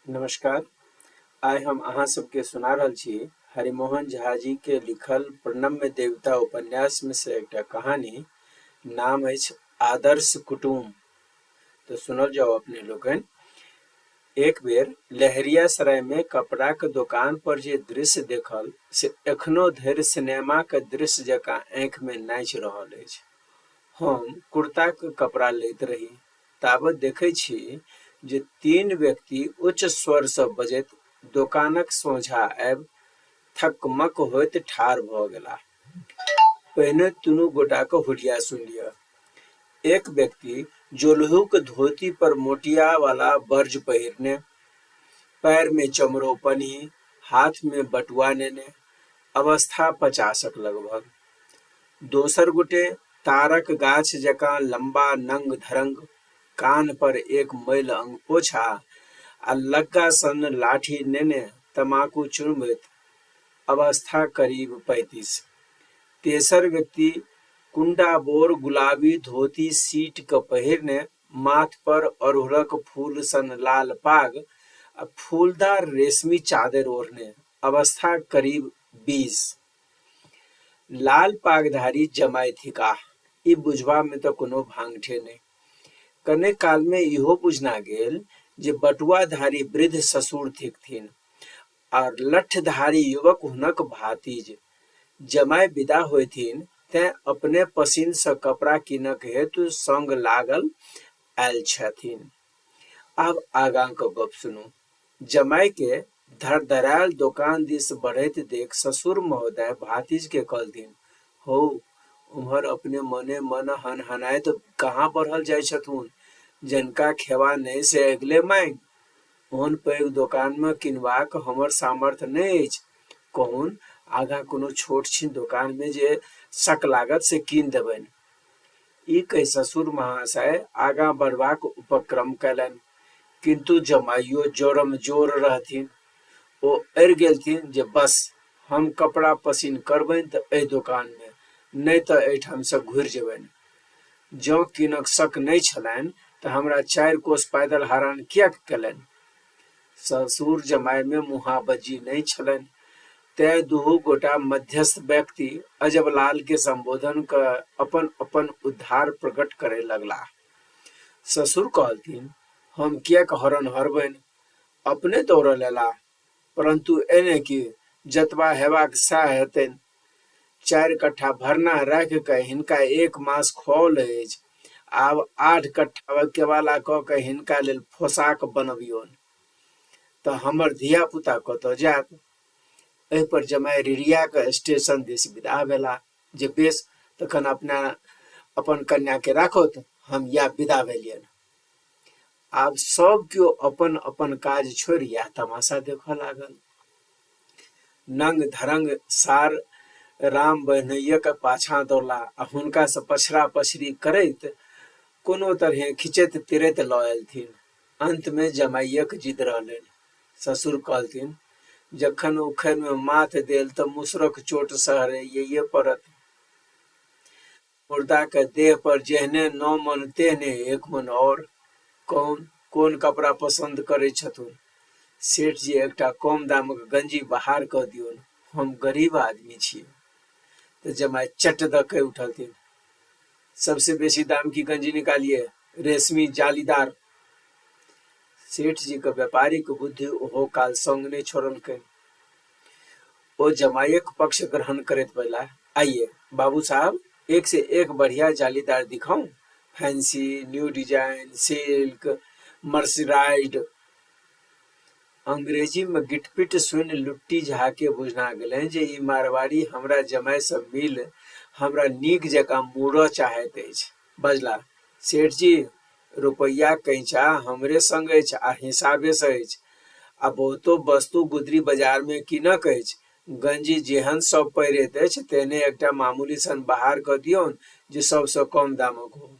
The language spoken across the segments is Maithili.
नमस्कार। आइ हम अहाँ सबके सुना रहल छी हरिमोहन झा जी के लिखल प्रणम्य देवता उपन्यास में से एकटा कहानी, नाम अछि आदर्श कुटुम्ब। तऽ सुनल जाउ अपने लोकनि। एक बेर लहेरियासराय मे कपड़ाक दोकान पर जे दृश्य देखल से एखनो धरि सिनेमाक दृश्य जकाँ आँखि मे नाचि रहल अछि। हम कुर्ताक कपड़ा लैत रही। ताबत देखै छी जे तीन व्यक्ति उच्च स्वरसँ बजैत दोकानक सोझाँ आबि थकमक होइत ठाढ़ भऽ गेलाह। पहिने दुनू गोटाक हुलिया सुनि लिअ। एक व्यक्ति जोलहूक धोती पर मोटियावला बर्ज पहिरने, पैरमे चमरौ पनही, हाथमे बटुआ नेने, अवस्था पचासक लगभग। दोसर गोटे ताड़क गाछ जकाँ लम्बा नंग-धरंग, कान्ह पर एक मैल अंगपोछा आ लग्गा सन लाठी नेने तमाकू चुनबैत, अवस्था करीब 35। तेसर व्यक्ति कुण्डाबोर गुलाबी धोती सीट क पहिरने, माथ पर अड़हुलक फूल सन लाल पाग आ फूलदार रेशमी चादरि ओढ़ने, अवस्था करीब 20। लाल पागधारी जमाय थिकाह, ई बुझबामे तँ कोनो भाङठे नहि। कने कालमे इहो बुझना गेल जे बटुआधारी वृद्ध ससुर थिकथिन आओर लठधारी युवक हुनक भातिज। जमाय विदा होइथिन तेँ अपने पसिनसँ कपड़ा कीनक हेतु संग लागल आयल छथिन। आब आगाँक गप सुनू। जमायकेँ धड़धड़ायल दोकान दिस बढ़ैत देख ससुर महोदय भातिजकेँ कहलथिन, हौ, ओम्हर अपने मने-मन हनहनाइत कहाँ बढ़ल जाइ छथुन? जनिका खेबा नहि से अगिले माँगि। ओहन पैघ दोकानमे किनबाक हमर सामर्थ्य नहि अछि। कहुन, आगाँ कोनो छोट-छीन दोकानमे जे सक लागत से कीनि देबनि। ई कहि ससुर महाशय आगाँ बढ़बाक उपक्रम कयलनि। किन्तु जमाइयो जोरम-जोर रहथिन। ओ अड़ि गेलथिन जे बस, हम कपड़ा पसिन करबनि तँ एहि दोकानमे, नहि तँ एहिठामसँ घुरि जेबनि। जँ कीनक सक नहि छलनि तँ हमरा चारि कोस पैदल हरान किएक कयलनि? ससुर जमायमे मुँहाबज्जी नहि छलनि। तेँ दुहू गोटा मध्यस्थ व्यक्ति अजबलालकेँ सम्बोधन कऽ अपन-अपन उद्धार प्रकट करय लगलाह। ससुर कहलथिन, हम किएक हरन हरबनि? अपने दौड़ल अयलाह। परन्तु एने की, जतबा हेबाक सैह हेतनि। चारि कट्ठा भरना राखि कऽ हिनका एक मास खुऔल अछि। आब 8 कट्ठा केबाला कऽ कऽ हिनका लेल फोसाक बनबियौन तँ हमर धिया-पुता कतऽ जायत? एहि पर जमाय रिरिया कऽ स्टेशन दिस विदा भेलाह जे बेस, तखन अपना अपन कन्याकेँ राखथु, हम इएह विदा भेलियनि। आब सभ केओ अपन-अपन काज छोड़ि इएह तमाशा देखऽ लागल। नंग-धरंग सार राम बहनोइयक पाछाँ दौड़ला आ हुनकासँ पछड़ा-पछड़ी करैत कोनो तरहेँ खिचैत-तिरैत लऽ अयलथिन। अन्तमे जमाइयक जिद रहलनि। ससुर कहलथिन, जखन उखड़िमे माथ देल तँ मुसरक चोट सहरैये पड़त। मुर्दाक देह पर जेहने 9 मन तेहने एक मन और। कौन, कोन कपड़ा पसन्द करै छथुन? सेठजी एकटा कम दामक गंजी बहार कऽ दियौन। हम गरीब आदमी छी। तऽ जमाय चट दऽ कहि उठलथिन, सबसे बेसी दाम की गंजी निकालिए, रेशमी जालीदार। सेठजीक व्यापारिक बुद्धि ओहो काल संग नहि छोड़लकनि। ओ जमायक पक्ष ग्रहण करैत बजलाह, आइए बाबू साहब, एक से एक बढ़िया जालीदार दिखाऊं? Fancy, new design, silk, mercerised. अंग्रेजी मे गिटपिट सुनि लुट्टी झा केँ बुझना गेलनि जे ई मारवाड़ी हमरा जमाय सँ मिलि हमरा नीक जकाँ मूड़ऽ चाहैत अछि। बजलाह, सेठजी, रुपैया कैंचा हमरे संग अछि आ हिसाबे सँ अछि आ बहुतो वस्तु गुदरी बाजार मे कीनक अछि। गंजी जेहन सभ पहिरैत अछि तेहने एकटा मामूली सन बहार कऽ दियौन जे सभ सँ कम दामक हो।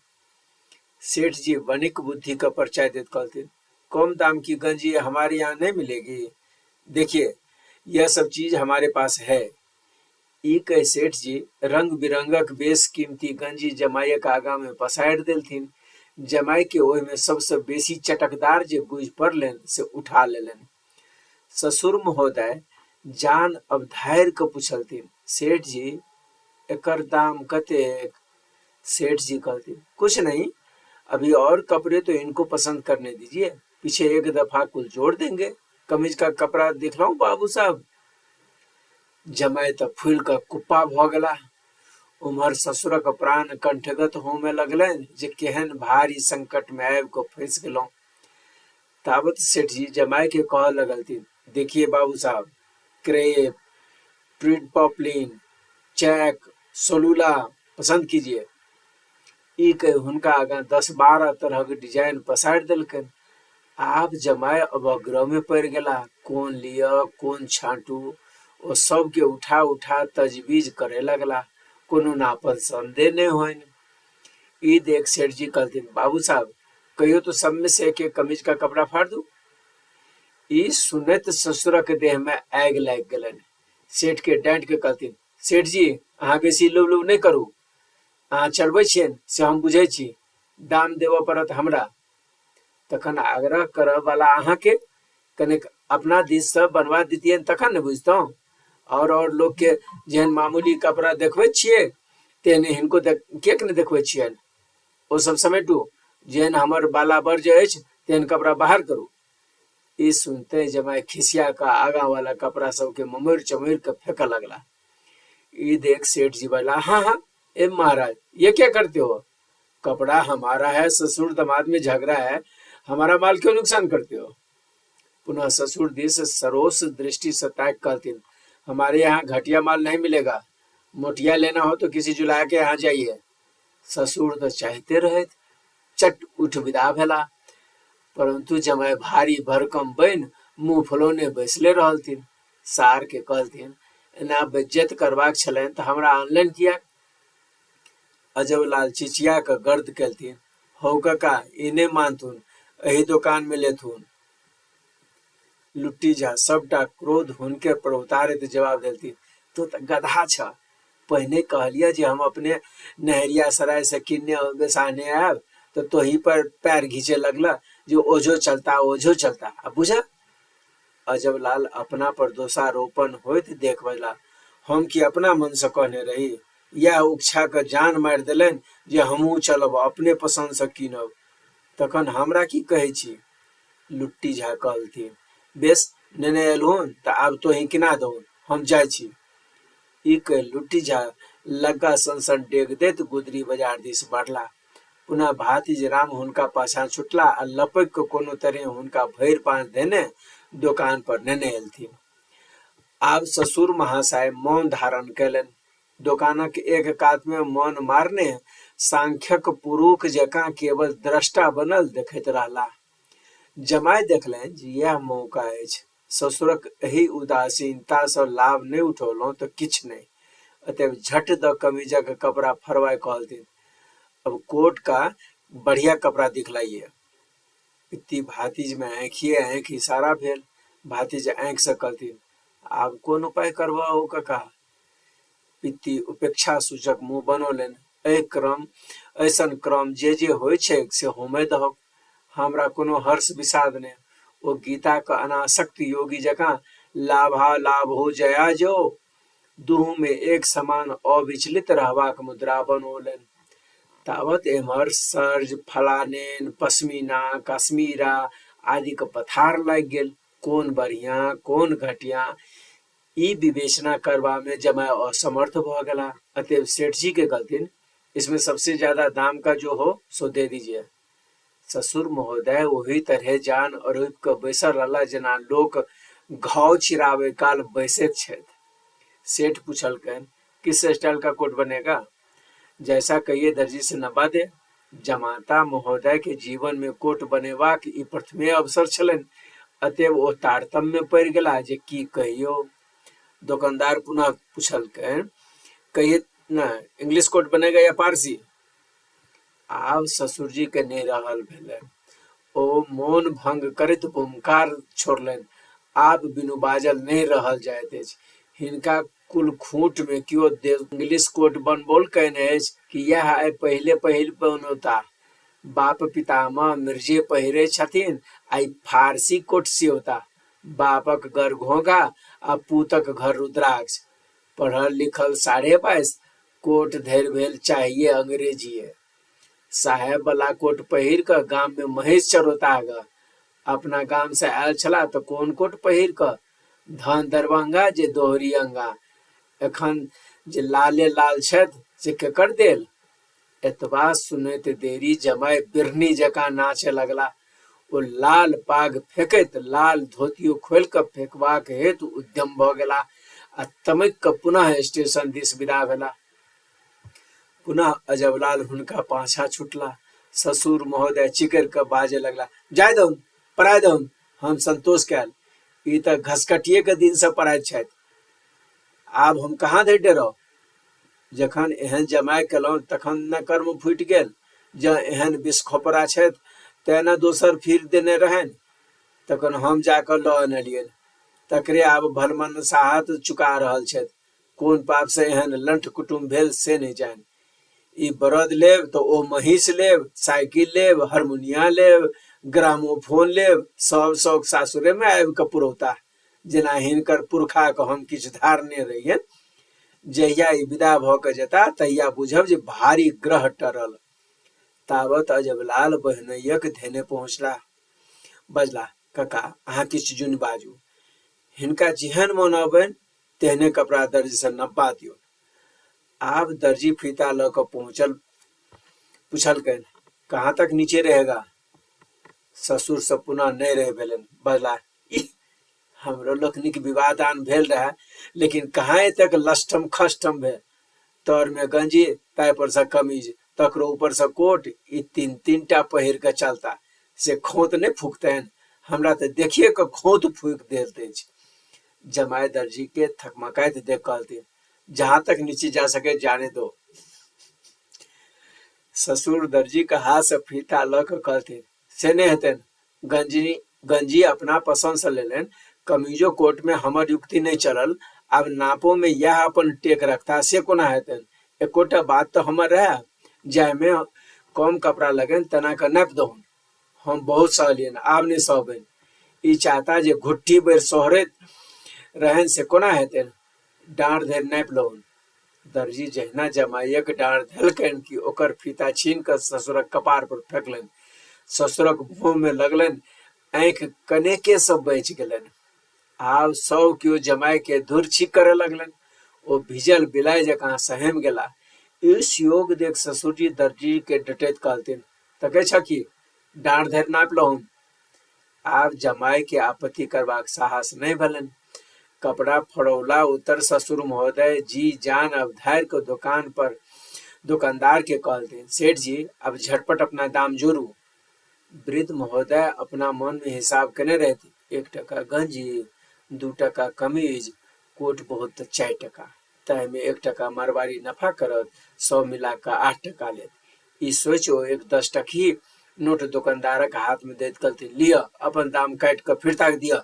सेठजी वणिक बुद्धिक परिचय दैत कहलथिन, कम दाम की गंजी हमारे यहाँ नहीं मिलेगी। देखिए, यह सब चीज हमारे पास है। ई कहि सेठजी रंग-बिरंगक बेस कीमती गंजी जमायक आगाँ मे पसारि देलथिन जमाय के ओहि मे सबसँ बेसी चटकदार जे बुझि पड़लनि से उठा लेलनि। ससुर महोदय जान अवधारि कऽ पुछलथिन, सेठ जी, एकर दाम कतेक? सेठ जी कहलथिन, कुछ नहीं, अभी और कपड़े तो इनको पसंद करने दीजिए, पीछे एक दफा कुल जोड़ देंगे। कमीज का कपड़ा दिखलाऊं बाबू साहब? जमाय तऽ फूलि कऽ कुप्पा भऽ गेलाह। उम्हर ससुरक प्राण कंठगत होमय लगलनि जे केहन भारी संकट मे आबि कऽ फँसि गेलहुँ। तावत सेठजी जमाय के कहऽ लगलथिन, देखिए बाबू साहब, क्रेप, ट्रीड पॉपलिन, चेक, सोलुला पसंद कीजिए। ई कहि हुनका आगाँ 10-12 तरहक डिजाइन पसारि देलकनि। आब जमाय अवग्रह मे पड़ि गेलाह। कोन लिअ, कोन छाँटू? ओ सभकेँ उठा-उठा तजबीज करय लगलाह। कोनो नापसंदे नहि होइन। ई देख सेठजी कहलथिन, बाबू साहब, कहियो तो सब में से एक-एक कमीज का कपड़ा फाड़ दू। ई सुनैत ससुरक देह मे आगि लागि गेलनि। सेठ के डाँटि के कहलथिन, सेठ जी, अहाँ बेसी लुब-लुब नहि करू। अहाँ चढ़बै छियनि से हम बुझै छी। दाम देबऽ पड़त हमरा। तखन आग्रह करऽ वाला अहाँके कनेक अपना दिससँ बनवा दितियनि तखन ने बुझतहुँ। और और लोकके जेहन मामूली कपड़ा देखबै छियै तेहने हिनको किएक नहि देखबै छियनि? ओ सब समेटू, जेहन हमर बाला बर्ज अछि तेहन कपड़ा बाहर करू। ई सुनते जमाय खिसिया कऽ आगाँ वाला कपड़ा सबके ममोड़ि चमोड़ि कऽ फेकऽ लगला। ई देख सेठ जी बजला, हाँ हाँ ए महाराज, ये क्या करते हो? कपड़ा हमारा है, ससुर दामाद में झगड़ा है, हमारा माल क्यों नुकसान करते हो? पुनः ससुर दिस सरोस दृष्टि से ताक कहलथिन, हमारे यहाँ घटिया माल नहीं मिलेगा, मोटिया लेना हो तो किसी जुलाहा के यहाँ जाइए। ससुर तो चाहते रहथि, चट उठ विदा भेला, परंतु जमाय भारी भरकम बनि मुंह फुलौने बैसले रहलथिन। सार के कहलथिन, एना बेज्जत करबाक छलनि तऽ हमरा आनलनि किएक? अजब लाल चिचिया कऽ गर्द केलथिन, हौ कका, ई नहि मानथुन, एहि दोकान मे लेथुन। लुट्टी झा सबटा क्रोध हुनके पर उतारैत जवाब देलथिन, तों तऽ गदहा छह। पहिने कहलियह जे हम अपने नहरिया सराय से किनने बेसाहने आयब तऽ तोही पर पैर घीचे लगलह जे ओझो चलता ओझो चलता। आ बुझह। अजब लाल अपना पर दोषारोपण होइत देख बजला, हम की अपना मन से कहने रही? इएह उकछा कऽ जान मारि देलनि जे हमहूँ चलब, अपने पसंद से कीनब। तखन हमरा की कहै छी? लुट्टी झा कहलथिन, बेस, नेने एलहुन तऽ आब तोहीं किना दहुन, हम जाइ छी। ई कहि लुट्टी झा लग्गा सन-सन डेग दैत गुदरी बाजार दिस बढ़ला। पुनः भातिज राम हुनका पाछाँ छुटला आ लपकि कऽ कोनो तरहें हुनका भरि पाँज धेने दोकान पर नेने एलथिन। आब ससुर महाशय मौन धारण कयलनि। दोकानक एक कात मे मौन मारने सांख्यक पुरुख जकाँ केवल द्रष्टा बनल देखैत रहलाह। जमाय देखलनि जे यैह मौका अछि। ससुरक एहि उदासीनता सँ लाभ नहि उठौलहुँ तऽ किछु नहि। अतएव झट दऽ कमीजक कपड़ा फड़बाय कहलथिन, अब कोट का बढ़िया कपड़ा दिखलाइए। पित्ती भातिज मे आँखिए आँखि इशारा भेल। भातिज आँखि सँ कहलथिन, आब कोन उपाय करबह हौ कका? पित्ती उपेक्षा सूचक मुँह बनौलनि, एहि क्रम ऐसन क्रम जे जे होइ छैक से होमय दहक। हमरा कोनो हर्ष विषाद नहि। ओ गीताक अनासक्त योगी जकाँ लाभालाभ हो जया जो दुहू मे एक समान अविचलित रहबाक मुद्रा बनौलनि। तावत एम्हर सर्ज, फलानेन, पश्मीना, कश्मीरा आदिक पथार लागि गेल। कोन बढ़िया, कोन घटिया, ई विवेचना करबा मे जमाय असमर्थ भऽ गेलाह। अतएव सेठजी के कहलथिन, इसमें सबसे ज्यादा दाम का जो हो सो दे दीजिए। ससुर महोदय ओही तरहे जान अरोपि कऽ बैसल रहलाह जेना लोक घाव चिराबै काल बैसैत छथि। सेठ पुछलकनि, किस स्टाइल का कोट बनेगा? जैसा कहिए दर्जी से नबा दे। जमाता महोदय के जीवन मे कोट बनेबाक ई प्रथमे अवसर छलनि। अतएव ओ तारतम्य मे पड़ि गेलाह जे की कहियौ। दोकानदार पुनः पुछलकनि, कहिए न, इंग्लिश कोट बनेगा या पारसी? आब ससुरजी के नहि रहल भेलनि। ओ मौन भंग करैत बुमकार छोड़लनि, आब बिनु बाजल नहि रहल जाइत अछि। हिनका कुलखूंट मे कियो इंग्लिश कोट बनबौलकनि अछि कि यैह आइ पहिले पहिल बनौताह। बाप पितामह मिर्जे पहिरे छथिन आ ई फारसी कोट सियौता। बापक गर घोघा आ पूतक घर रुद्राक्ष। पढ़ल लिखल 22.5, कोट धरि भेल चाहिए अंग्रेजीए। साहेब बला कोट पहिर कऽ गाम मे महींस चरौता ग। अपना गाम से आयल छला तऽ कोन कोट पहिर कऽ? धन दरभंगा जे दोहरी अंगा। एखन जे लाले लाल छथि से केकर देल? एतबा सुनैत देरी जमाय बिरनी जकाँ नाचय लगला। ओ लाल पाग फेकैत लाल धोतियो खोलि कऽ फेकबाक हेतु उद्यम भऽ गेला आ तमकि कऽ पुनः स्टेशन दिस विदा भेला। पुनः अजबलाल हुनका पाछाँ छुटला। ससुर महोदय चिकरि कऽ बाजय लगला, जाय दहुन, पड़ाय दहुन। हम संतोष कयल। ई तऽ घसकटिये के दिन से पड़ाइत छथि। आब हम कहाँ धरि डेराउ? जखन एहन जमाय केलहुँ तखन ने कर्म फूटि गेल। जँ एहन बिसखोपरा छथि तेँ ने दोसर फिर देने रहनि। तखन हम जा कऽ लऽ अनलियनि। तकरे आब भलमनसाहत चुका रहल छथि। कोन पाप से एहन लंठ कुटुम्ब भेल से नहि जानि। ई बरद लेब तऽ ओ महींस लेब, साइकिल लेब, हारमोनिया लेब, ग्रामोफोन लेब, सब शौक सासुरे मे आबि कऽ पुरौता। जेना हिनकर पुरखाक हम किछु धारने रहियनि। जहिया ई विदा भऽ कऽ जेता तहिया बुझब जे भारी ग्रह टरल। तावत अजबलाल बहिनैयक धेने पहुँचलाह। बजलाह, कका, अहाँ किछु जुनि बाजू। हिनका जेहन मोन अबनि तेहने कपड़ा दर्जी से नपबा दियौन। आब दर्जी फीता लऽ कऽ पहुँचल। पुछलकनि, कहाँ तक नीचे रहेगा? ससुर से पुनः नहि रहि भेलनि। बजलाह, इह, हमरो लोकनिक विवाह दान भेल रहए, लेकिन कहाँ एतेक लष्टम खष्टम भेल। तर मे गंजी, ताहि पर से कमीज, तकरो ऊपर से कोट, ई तीन तीन टा पहिर कऽ चलता से खोंत नहि फूकतनि? हमरा तऽ देखिए कऽ खोंत फूकि देल अछि। जमाय दर्जी के थकमकाइत देख कहलथिन, जहां तक नीचे जा सके जाने दो। ससुर दर्जी के हाथ से फीता लऽ कऽ कहलथिन, से नहि हेतनि। गंजी गंजी अपना पसंद से लेलनि, कमीजो कोट में हमर युक्ति नहि चलल, आब नापो में यैह अपन टेक रखता से कोना हेतनि? एकोटा बात तऽ हमर रहए, जाहिमे कम कपड़ा लगनि तेना कऽ नापि दहुन। हम बहुत सहलियनि, आब नहि सहबनि। ई चाहता जे घुट्ठी भरि सोहरैत रहनि से कोना हेतनि? डाँड़ धरि नापि लहुन। दर्जी जहिना जमाइयक डाँड़ धेलकनि कि ओकर फीता छीन कऽ ससुरक कपार पर फेकलनि। ससुरक भौं मे लगलनि, आँखि कनेके सँ बचि गेलनि। आब सब केओ जमाय के धुरछी करय लगलनि। ओ भीजल बिलाइ जकाँ सहमि गेला। इस योग देख ससुरजी दर्जी के डटैत कहलथिन, तकै छह की? डाँड़ धरि नापि लहुन। आब जमाय के आपत्ति करबाक साहस नहि भेलनि। कपड़ा फड़ौला उत्तर ससुर महोदय जी जान अवधारि कऽ दोकान पर दोकानदार के कहलथिन, सेठ जी, अब झटपट अपना दाम जोड़ू। वृद्ध महोदय अपना मन मे हिसाब केने रहथि, 1 टका गंजी, 2 टका कमीज, कोट बहुत तऽ 4 टका, ताहिमे 1 टका मारवाड़ी नफा करत, सब मिला कऽ 8 टका लेत। ई सोचि ओ एक 10 टकही नोट दोकानदारक हाथ मे दैत कहलथिन, लिअ, अपन दाम काटि कऽ फिरता दिअ।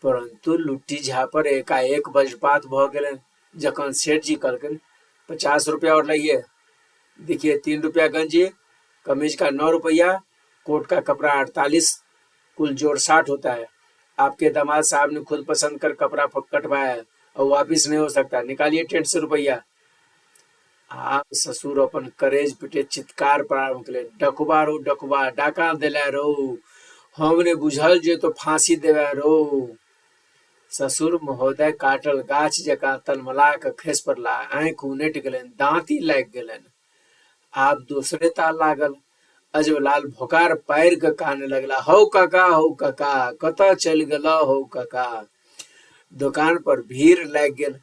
परन्तु लुट्टी झा पर एकाएक वज्रपात भऽ गेलनि जखन सेठ जी कहलकनि, 50 रुपया और लाइए। देखिए, 3 रुपया गंजी, कमीज का 9 रुपया, कोट का कपड़ा 48, कुल जोड़ 60 होता है। आपके दामाद साहब ने खुद पसंद कर कपड़ा कटवाया है और वापिस नहीं हो सकता। निकालिए 150 रुपया। आब ससुर अपन करेज पिटे चित्कार प्रारंभ केलनि, डकबा रौ डकबा, डाका देला रौ, हम ने बुझल जे तो फांसी देबे रौ। ससुर महोदय काटल गाछ जकाँ तलमला कऽ खसि पड़ला। आँखि उनटि गेलनि, दाँती लागि गेलनि। आब दोसरे ताल लागल। अजबलाल भोकार पारि कऽ कानय लगला, हौ काका, हौ काका, कतऽ चलि गेलह हौ काका। दोकान पर भीड़ लागि गेल।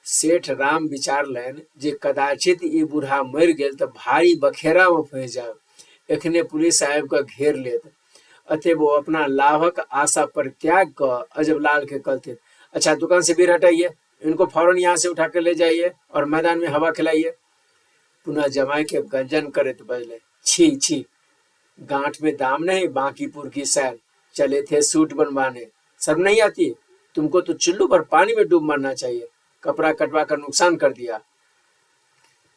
सेठ राम विचारलनि जे कदाचित ई बूढ़ा मरि गेल तऽ भारी बखेड़ा मे फँसि जायब। एखने पुलिस आबि कऽ घेर लेत। अतएव ओ अपना लाभक आशा परित्याग कऽ अजबलाल के कहलथिन, अच्छा दुकान से भीड़ हटाइए, इनको फौरन यहाँ से उठा के ले जाइए और मैदान में हवा खिलाइए। पुनः जमाई के गंजन करैत बजले, छी छी, गांठ में दाम नहीं, बांकीपुर की सैर चले थे सूट बनवाने, शर्म नहीं आती तुमको? तो चुल्लू भर पानी में डूब मरना चाहिए, कपड़ा कटवा कर नुकसान कर दिया।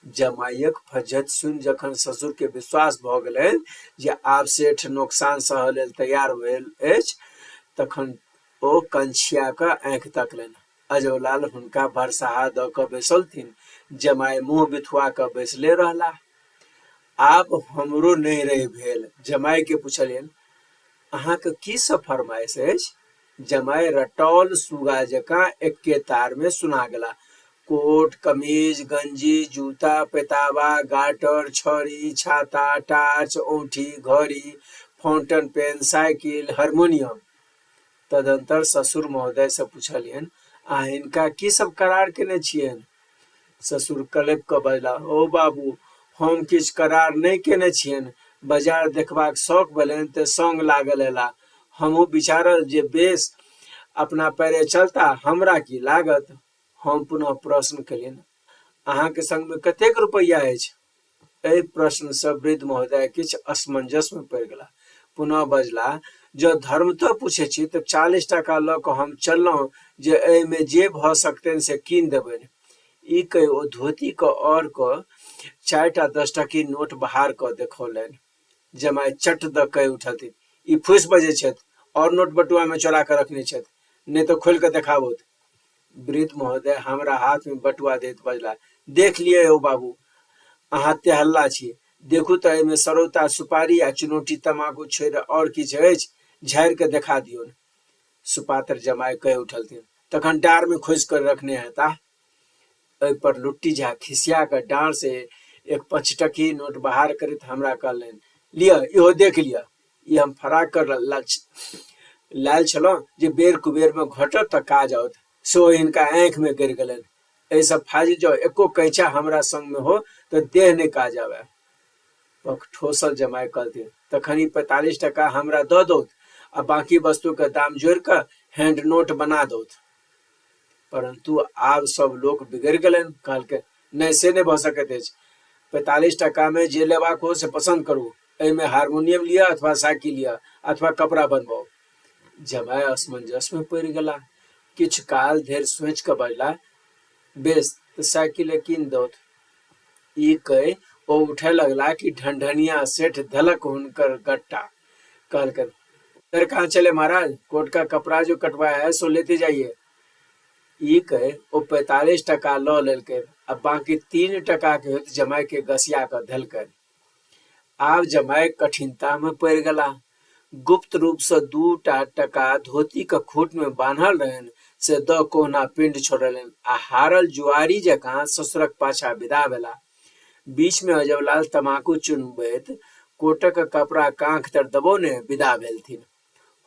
जमाइक फज्झति सुनि जखन ससुरके विश्वास भऽ गेलनि जे आब सेठ नोकसान सहऽ लेल तैयार भेल अछि, तखन ओ कनछिया कऽ आँखि तकलनि। अजबलाल हुनका भरसाहा दऽ कऽ बैसौलथिन। जमाय मुँह बिथुआ कऽ बैसले रहलाह। आब हमरो नहि रहि भेल। जमायके पुछलियनि, अहाँके की सब फरमाइश अछि? जमाय रटौल सुगा जकाँ एक्के तारमे सुना गेला, कोट, कमीज, गंजी, जूता, पैताबा, गाटर, छड़ी, छाता, टार्च, औंठी, घड़ी, फाउंटन पेन, साइकिल, हारमोनियम। तदंतर ससुर महोदयसँ पुछलियनि, अहाँ हिनका की सब करार केने छियनि? ससुर कलपि कऽ बजला, ओ बाबू, हम किछु करार नहि केने छियनि। बाजार देखबाक शौक भेलनि ते संग लागल एला। हमहूँ विचारल जे बेस अपना पैरे चलता, हमरा की लागत? हम पुनः प्रश्न केलियनि, अहाँके संगमे कतेक रुपैआ अछि? एहि प्रश्नसँ वृद्ध महोदय किछु असमंजसमे पड़ि गेलाह। पुनः बजलाह, जँ धर्मतः पुछै छी तऽ 40 टाका लऽ कऽ हम चललहुँ जे एहिमे जे भऽ सकतनि से कीन देबनि। ई कहि ओ धोतीक अढ़ कऽ 4 टा 10 टकही नोट बहार कऽ देखौलनि। जमाय चट दऽ कहि उठलथिन, ई फूसि बजै छथि, आओर नोट बटुआमे चोरा कऽ रखने छथि, नहि तऽ खोलि कऽ देखाबथु। वृद्ध महोदय हमरा हाथमे बटुआ दैत बजलाह, देख लिअ यौ बाबू, अहाँ तेहल्ला छी। देखू तऽ एहिमे सरौता, सुपारी आ चुनौटी तमाकू छोड़ि आओर किछु अछि? झाड़ि कऽ देखा दियौन। सुपात्र जमाय कहि उठलथिन, तखन डाँड़मे खोसि कऽ रखने हेताह। एहि पर लुट्टी झा खिसिया कऽ डाँड़सँ एक पँचटकही नोट बहार करैत हमरा कहलनि, लिअ, इहो देख लिअ। ई हम फराक कर लायल छलहुँ जे बेर कुबेरमे घटत तऽ काज आओत, सेहो हिनका आँखिमे गड़ि गेलनि। एहिसँ फाजिल जँ एको कैंचा हमरा संगमे हो तऽ देह नहि काज आबय। पकठोसल जमाय कहलथिन, तखन ई 45 टाका हमरा दऽ दौथ आ बाँकी वस्तुक दाम जोड़ि कऽ हैंड नोट बना दौथ। परन्तु आब सब लोक बिगड़ि गेलनि। कहलकै, नहि, से नहि भऽ सकैत अछि। 45 टाकामे जे लेबाक हो से पसन्द करू। एहिमे हारमोनियम लिअ अथवा साइकिल लिअ अथवा कपड़ा बनबाउ। जमाय असमंजसमे पड़ि गेलाह। किछु काल धरि सोचि कऽ बजलाह, बेस, तऽ साइकिले कीनि दौथ। ई कहि ओ उठय लगलाह कि ढनढनिया सेठ धेलक हुनकर गट्टा। कहलकनि, उधर कहाँ चले महाराज, कोट का कपड़ा जो कटवाया है सो लेते जाइए। ई कहि ओ 45 टका लऽ लेलकनि आ बाँकी 3 टकाके होइत जमायके गसिया कऽ धेलकनि। आब जमाय कठिनतामे पड़ि गेलाह। गुप्त रूपसँ 2 टा टका धोतीक खूटमे बान्हल रहनि से दऽ कहुना पिण्ड छोड़लनि आ हारल जुआरी जकाँ ससुरक पाछाँ विदा भेलाह। बीचमे अजबलाल तमाकू चुनबैत कोटक कपड़ा काँख तर दबौने विदा भेलथिन।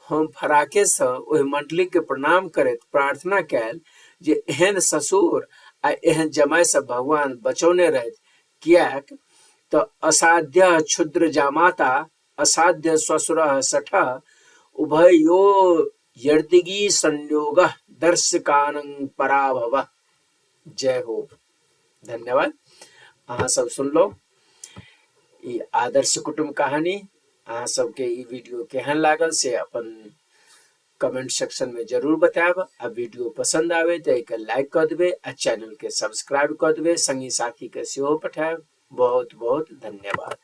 हम फराकेसँ ओहि मण्डलीकेँ प्रणाम करैत प्रार्थना कयल जे एहन ससुर आ एहन जमायसँ भगवान बचौने रहथि, किएक तँ असाध्य क्षुद्र जामाता असाध्य श्वसुरः सठः उभयोर्यर्दिगी संयोगः दर्शकानं पराभवः। जय हो। धन्यवाद। अहाँ सब सुनलहुँ ई आदर्श कुटुम्ब कहानी। अहाँ सबके ई वीडियो केहन लागल से अपन कमेंट सेक्शन में जरूर बतायब आ वीडियो पसंद आवे तो एक लाइक कर देबे आ चैनल के सब्सक्राइब कर देबे, संगी साथी के सेहो पठायब। बहुत बहुत धन्यवाद।